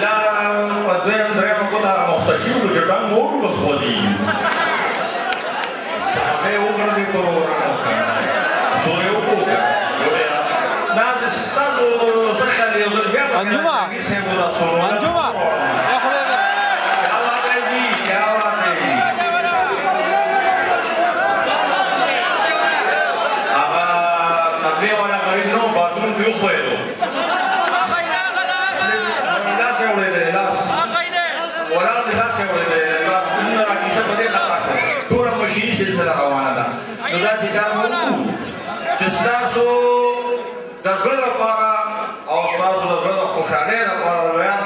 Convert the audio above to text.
والله په دویم درېیمه ګوته مخته شوي وو چې ډنګ وکړو بس خوځېږي. هغه یې وکړه دې پروګرام سورې وکړو دا ستاسو څه خیال یو ځل بیا انجمه انجمه یا خدای دې کیا بات ہے جی، کیا بات ہے جی۔ هغه تبلې والا غریب نو باتروم کې وښویېدو، لاس یې وړېدلی، لاس ولاړ دی، لاس یې وړېدلی، لاس موږ را کیسه په دې خطا شوه، ټوله مشیني سلسله روانه ده۔ نو داسې کار به وکړو چې ستاسو د زړه لپاره او ستاسو د زړه د خوشحالۍ لپاره لویه